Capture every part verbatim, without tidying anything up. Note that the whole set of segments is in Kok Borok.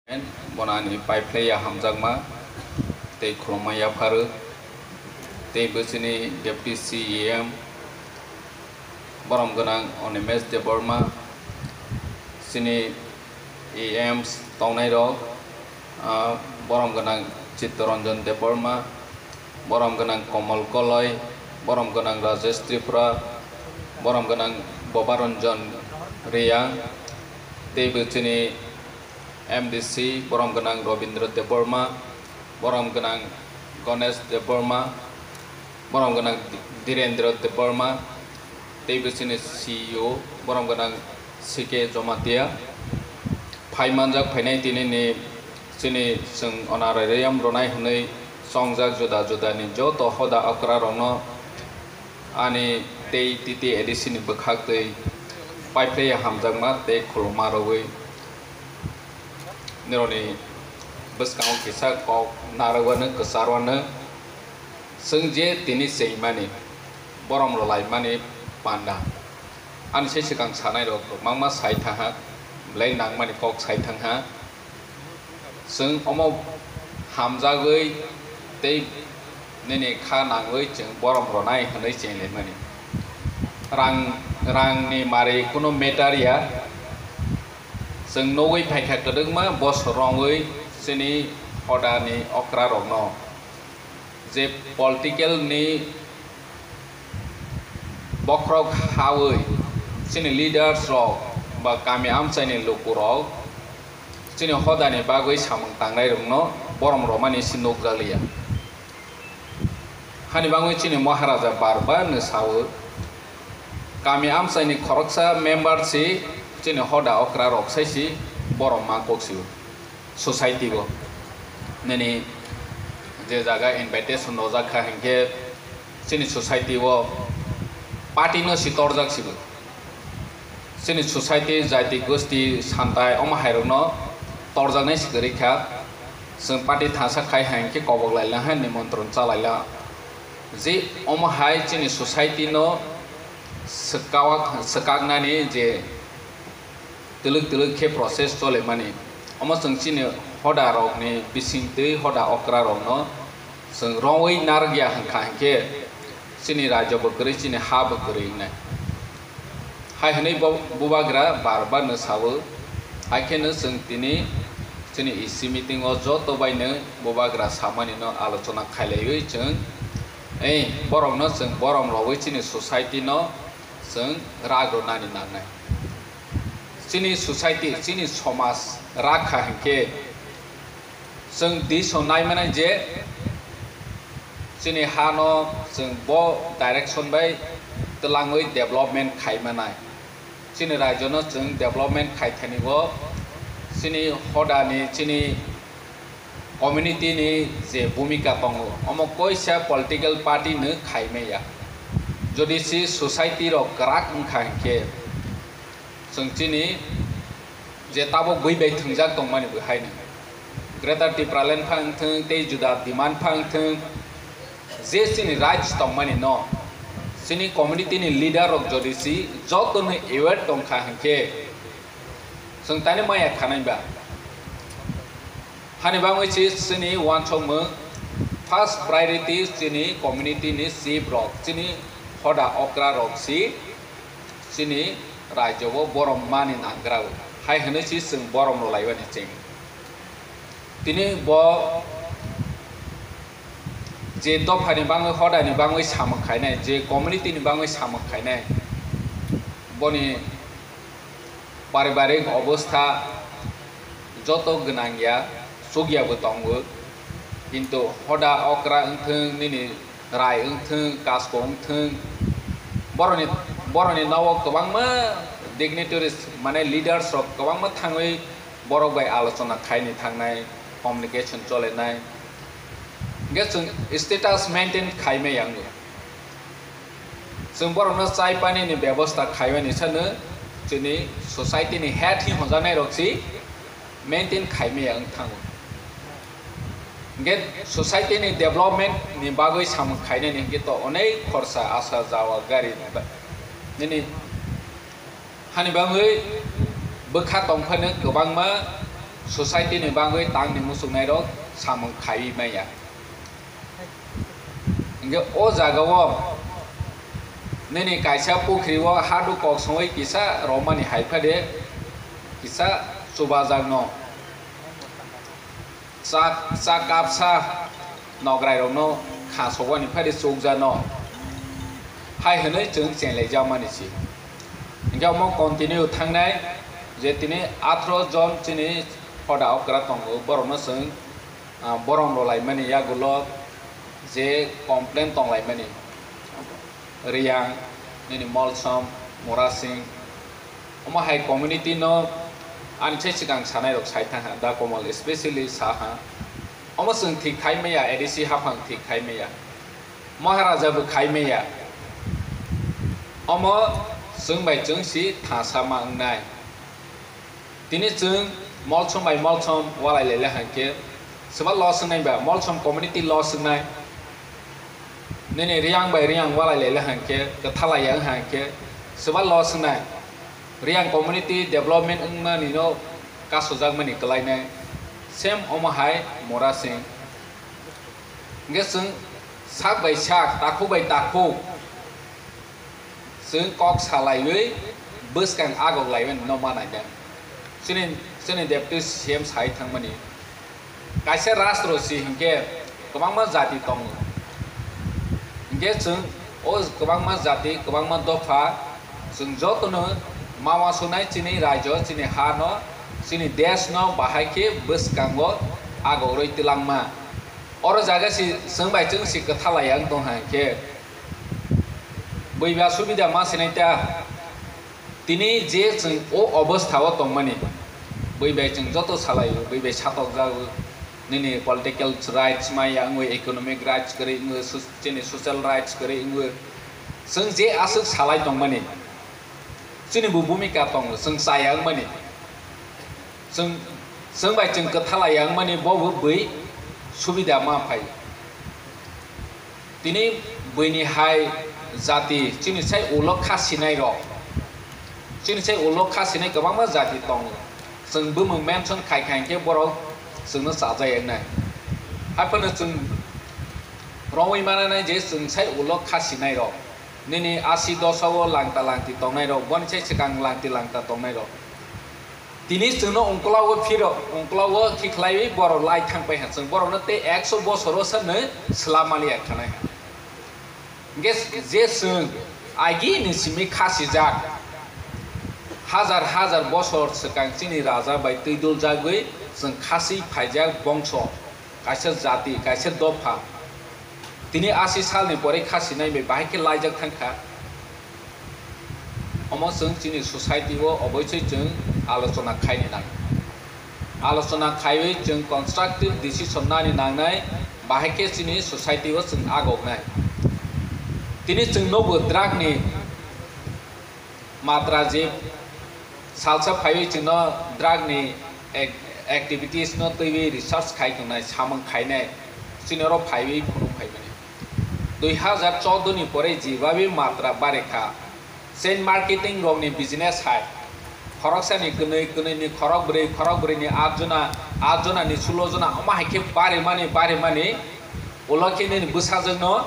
Bono ani paiphlaiya hamjakma tei khulumma yapharw. Tei bwswini Deputy C E M borom gwnang Animesh Debbarma, chini E Ms tongnairok, ah, borom gwnang Chittaranjan Debbarma, borom gwnang Komal Koloi, borom gwnang Rajesh Tripura, borom gwnang Bobaranjan Reang, teibo chini M D C borom gwnang Robindra Debbarma, borom gwnang Ganesh Debbarma, borom gwnang Dhirendra Debbarma, teibo chini C E O borom gwnang C K Jamatia. Phai manjak phainai tini ni chini chwng honorarium rwnai hwnwi chongjak juda juda ni joto hoda okra rokno ani tei T T A D C ni bwkhak twi paiphlaiya hamjakma tei khulumma rwui nirokni bwskango kisa kok narwkwanw kwcharwanw. Chwng je tini chengmani, borom rwlaimani panda. Ani se swkang sanairok kwbangma sai thangha, belai nangmani kok sai thangha. Chwng omo hamjagwi tei nini kha nangwi chwng borom rwnai hwnwi chenglaimani. Rang, rangni mari kunu matter ya. Chwng nugwi phaikha kwdwkma bosor rwngwi chini hodani okra rokno. Je political ni bokhorok hawi chini leaders rok ba kami amchaini lukurok chini hodani bagwi samung tangnai rokno borom romani se nukjakliya. Hani bagwi chini Maharaja bar bar no sao, kami amchaini khoroksa member si chini hoda okra rok sai si borom ma kok sio. Society o nini je jaga invitation rojak kha hinkhe chini society o party no si torjak sibo. Chini society, jati, gosti, santai omo hai rokno torjaknai si kwrwi kha. Chwng party thangsa khai hai hinkhe kobok lai laha, nimontron cha lai laha. Je omo hai chini society no swkawak-, swkaknani je twlwk twlwk khe process cholemani. Omo chwng chini hoda rokni bisingtwi hoda okra rokno chwng romwi narwkya hwnkha hinkhe chini rajyo bo kwrwi, chini ha bo kwrwi wngnai. Hai hwnwi bo-, bubagra bar bar no sao, hai kheno chwng tini chini E C meeting o joto bai no bubagra samani no alochona khailaiwi chwng, ei, borok no chwng borom rogwi chini society no chwng rak rwnani nangnai. Chini society, chini somaj rak kha hinkhe chwng diso nai manai je chini ha no chwng bo direction bai twlangwi development khai manai. Chini rajyo no chwng development khai thani bo chini hoda ni, chini community ni je bhumika tongo, omo koisa political party no khai maya. Jodi si society rok kwrak wngkha hinkhe, chwng chini je tabok bui bai thwngjak tongmani bo hai ni Greater Tipraland pha wngthwng tei juda demand pha wngthwng, je chini rights tongmani no chini community ni leader rok jodi si joto no aware tongkha hinkhe, chwng tani maya khanai ba? Hani bagwi si chini uansukmung first priority chini community ni chief rok, chini hoda okra rok si chini rajyo o borom mani nanggra o. Hai hwnwi si chwng borom rwlaiwani cheng. Tini bo je dophani bagwi, hodani bagwi samung khainai, je community ni bagwi samung khainai, boni paribarik obostha joto gwnang ya, chukya bo tongo, kintu hoda okra wngthwng, nini rai wngthwng, kasko wngthwng, boroni, boroni nogo kwbangma dignitaries, mane leaders rok kwbangma thangwi borok bai alochona khaini thangnai, communication cholenai. Hingke chwng status maintain khaimai yango. Chwng borokno chai pani ni bebosta khaimani sano chini society ni head hi honjaknai rok si maintain khaimaya wng thango. Hingke society ni development ni bagwi samung khainani hingke to onek khorsa asa jawa gari nini hani bagwi bwkha tongphano kwbangma society ni bagwi tangni muchungnairok samung khaiwi manya. Hinkhe o jagao nini kaisa pukhrio hadu kok songwi kisa romani hai phade kisa chubajakno. Cha, cha kapsa nokrairokno kha sogwani phari chukjano hai hwnwi chwng chenglaijakmani si. Hinkhe omo continue thangnai je tini atharo jon chini hoda okra tongo, borokno chwng, ah, borom rwlaimani yagulo je complain tonglaimani. Riyang, nini Molsom, Murasing, omo hai community no ani sai swkang sanai rok sai thang ha, Da Komal especially sa ha. Omo chwng thik khai maya, A D C haphang thik khai maya, Maharaja bo khai maya. Omo chwng bai chwng si thasa ma wngnai. Tini chwng Molsom bai Molsom walai lele hangkhe, swba loss wngnai ba, Molsom community loss wngnai. Nini Riyang bai Riyang walai lele hangkhe, kwthalai ya hangkhe, swba loss wngnai. Riyang community development wngmani no kasojakmani kwlainai. Same omo hai Murasing. Hingke chwng sak bai sak, takhuk bai takhuk, chwng kok salaiwi bwskang agok laiwi no ma nainai. Chini, chini deputy C M sai thangmani, kaisa rastro si hinkhe kwbangma jati tongo. Hinkhe chwng o kwbangma jati, kwbangma dopha, chwng jotono ma uansuknai chini raijo, chini ha no, chini desh no bahai khe bwskango agok rwi twlangma. Oro jaga si chwng bai chwng si kwthalai ang tong hai khe, bui ba subida ma sinai ta. Tini je chwng o obostha o tongmani, bui bai chwng joto salai o, bui bai satok jago, nini political rights maya wngwi, economic rights kwrwi wngwi, so-, chini social rights kwrwi wngwi, chwng je aswk salai tongmani, chini bo bhumika tongo, chwng chaya wngmani. Chwng, chwng bai chwng kwthalai ya wngmani bo bo bui subida ma phai. Tini buini hai jati chini sai ulo kha sinai rok, chini sai ulo kha sinai kwbangma jati tongo. Chwng bumung mention khai khai khe borok chwngno chajak wngnai. Haiphano chwng romwi mananai je chwng sai ulo kha sinai rok. Nini asi dosa o langta langti tongnai rok, boni sai swkang langti langta tongnai rok. Tini chwngno ungkla o phiro, ungkla o khiklaiwi borok lai thang pai ha. Chwng borokno tei ekso bosoro sanwi swlam maliya khanai ha. Hingke je chwng agini simi khasijak, hajar hajar bosor swkang chini raja bai twi duljagwi chwng khasi phaijak bongso, kaisa jati, kaisa dopha. Tini asi salni pore khasinai bai bahai khe laijak thang kha. Omo chwng chini society o oboisoi chwng alochona khaini nang. Alochona khaiwi chwng constructive decision nani nangnai, bahai khe chini society o chwng agoknai. Tini chwng nogo drug ni matra je salsa phaiwi chwngno drug ni ac-, activities no twiwi research khai tongnai, samung khainai, chini oro phaiwi phunuk phaimani. Dui hazar choudo ni pore jibabi matra barekha, chain marketing rokni business hai, khoroksani kwnwi, kwnwini khorok bwrwi, khorok bwrwini at jona, at jonani sulo jona, omo hai khe barimani, barimani, ulo khe nini bwsajwkno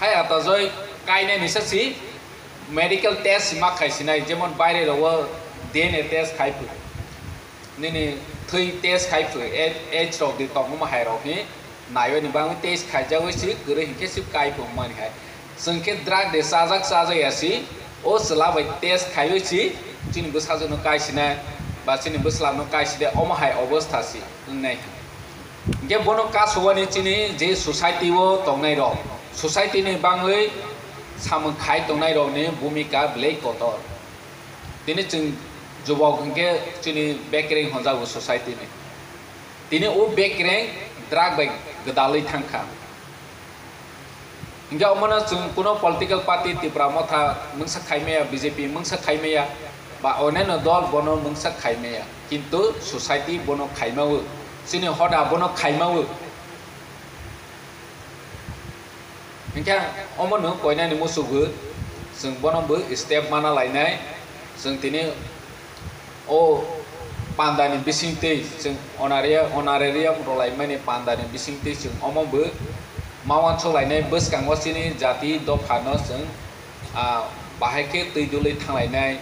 hai atajoi kainani sasi medical test ma khai sinai, jemon baire rogo D N A test khai phu. Nini thwi test khai phu, age, age rok di tongma hai rok hi naiwi ni bangwi test khaijagwi si kwrwi hinkhe si kai phu mani hai. Chwng khe drug de chajak chajak ya si, o chwla bai test khaiwi si chini bwsajwkno kai sinai ba chini bwsla no kai si de, omo hai obostha si wngnai. Hinkhe bono kasugani chini je society o tongnai rok, society ni bangwi samung khai tongnai rok ni bhumika belai kotor. Tini chwng jubok hinkhe chini bekereng honjago society ni. Tini o bekereng drug bai gwdalwi thang kha. Hinkhe omono chwng kuno political party Tipra Motha mungsa khai maya, B J P mungsa khai maya, ba oneno dol bono mungsa khai maya. Kintu society bono khai mawo, chini hoda bono khai mawo. Hinkhe omono koinani musugo chwng bono bo step mana lainai. Chwng tini o Pandani bisingtwi chwng honoria-, honorarium rwlaimani pandani bisingtwi chwng omo bo ma uansuk lainai bwskango chini jati dophano chwng, ah, bahai khe twi dulwi thanglainai.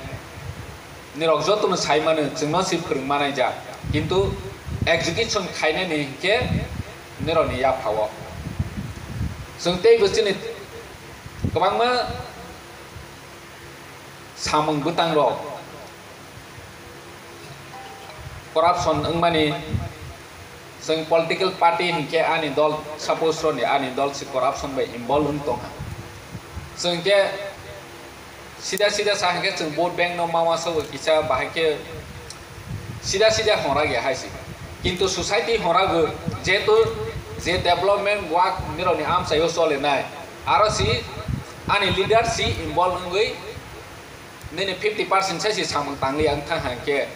Nirok jotono sai mano chwngno se phwrwng manai jak, kintu execution khainani hinkhe nirokni yaphao. Chwng teibo chini kwbangma samung bwtangrok corruption wngmani, chwng political party hinkhe ani dol, suppose roni ani dol se corruption bai involve wng tongkha. Chwng khe sida sida sa hinkhe chwng vote bank no ma uansukgo kisa bahai khe sida sida hongra ya hai se. Kintu society hongra bo jehetu je development work nirokni amchaio cholenai, aro si ani leader si involve wngwi nini fifty percent sai si samung tangli ang thang hang khe.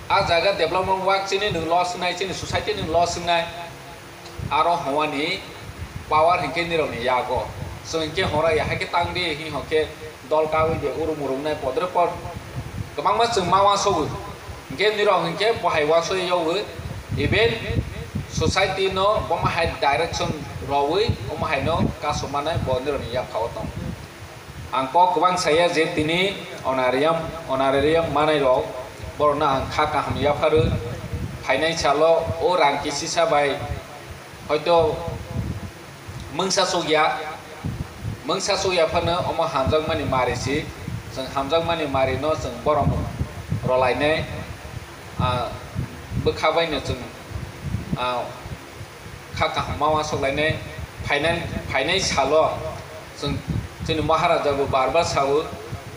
A jaga development work chini nwng loss wngnai, chini society nwng loss wngnai. Aro hwnmani power hinkhe nirokni yago. Chwng hinkhe hongra ya hai khe tang di, hing hon khe dol kawi de urum urum nai podre pod. Kwbangma chwng ma uansukgo. Hinkhe nirok hinkhe bo hai uansukya yago. Even society no bo ma hai direction rwwi, omo hai no kasu manai bo nirokni yaphao tong. Ang kok kwbang saya je tini honorarium, honorarium manai rok, borokno ang kha kaham yapharwi. Phainai salo o rang kisisa bai hoito mungsa sukya, mungsa sukya phano omo hamjakmani mari si, chwng hamjakmani mari no chwng borom rwlainai, ah, bwkha bai no chwng, ah, kha kaham ma uansuk lainai. Phainai, phainai salo chwng chini Maharaja bo bar bar sao,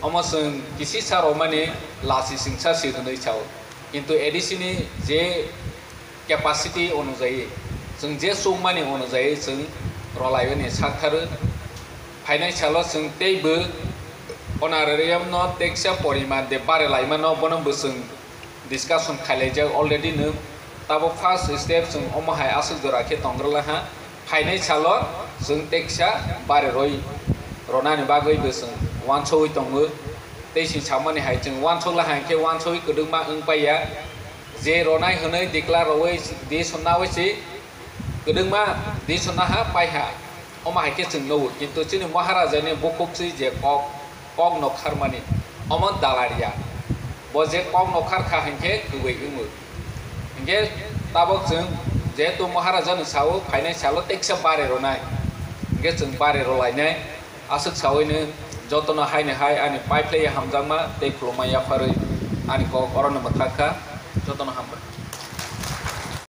omo chwng kisisa romani lasi singsa si hwnwi sao. Kintu A D C ni je capacity onujayi, chwng je chukmani onujayi chwng rwlaiwi ni saktharwi. Phainai salo chwng teibo honorarium no teksa poriman de bare laimano, bono bo chwng discussion khailaijak already no. Tabuk first step chwng omo hai aswk jora khe tongwrwla ha. Phainai salo chwng teksa bare rwi rwnani bagwi bo chwng uansugwi tongo. Tei chwng samani hai chwng uansukla hai khe uansugwi kwdwkma wng paiya. Je rwnai hwnwi declare rwui decision naui si kwdwkma decision naha paiha. Omo hai khe chwng nugo, kintu chini Maharaja ni bukhuk si je kok, kok nokharmani, omo dalaria. Bo je kok nokhar kha hinkhe kwbwi wngo. Hinkhe tabuk chwng jehetu Maharaja no sao, phainai salo teksa bare rwnai. Hinkhe chwng bare rwlainai. Aswk saui no jotono haini hai ani paiphlaiya hamjakma tei khulumma yapharwi ani kok orono mwthak kha. Jotono hambai.